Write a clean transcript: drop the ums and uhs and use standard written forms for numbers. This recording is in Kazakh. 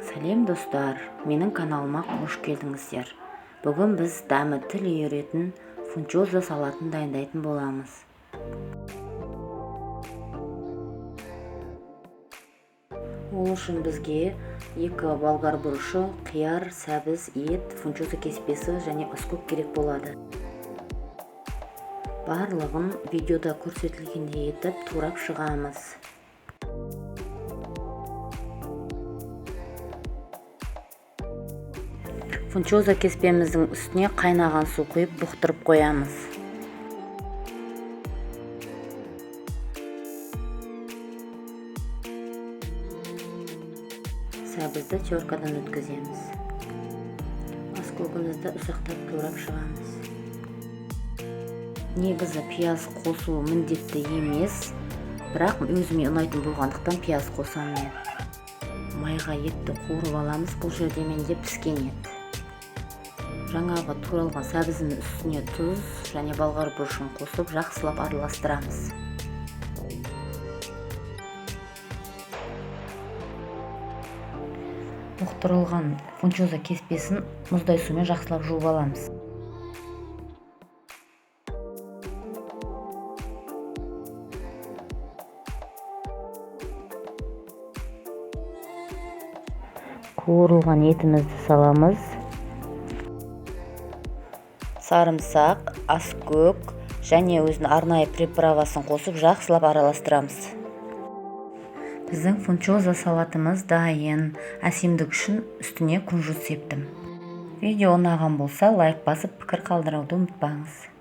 Сәлем достар, менің каналыма қош келдіңіздер. Бүгін біз дәмі тіл үйіретін фунчоза салатын дайындайтын боламыз. Ол үшін бізге 2 болгар бұрышы, қияр, сәбіз, ет, фунчоза кеспесі және аскөк керек болады. Барлығын видеода көрсетілгендей етіп турап шығамыз. Фунчоза кеспеміздің үстіне қайнаған су құйып бұқтырып қоямыз. Сәбізді теркадан өткіземіз. Аскөгімізді ұсақтап турап шығамыз. Негізі пияз қосу міндетті емес, бірақ өзіме ұнайтын болғандықтан пияз қосамын мен. Майға етті қуырып аламыз, бұл жерде менде піскен ет. Жаңағы туралған сәбіздің үстіне тұз және болгар бұрышын қосып жақсылап араластырамыз. Бұқтырылған фунчоза кеспесін мұздай сумен жақсылап жуып аламыз. Қуырылған етімізді саламыз. Сарымсақ, аскөк және өзінің арнайы приправасын қосып жақсылап араластырамыз. Біздің фунчоза салатымыз дайын. Әсемдік үшін үстіне күнжіт септім. Видео ұнаған болса, лайк басып, пікір қалдыруды ұмытпаңыз.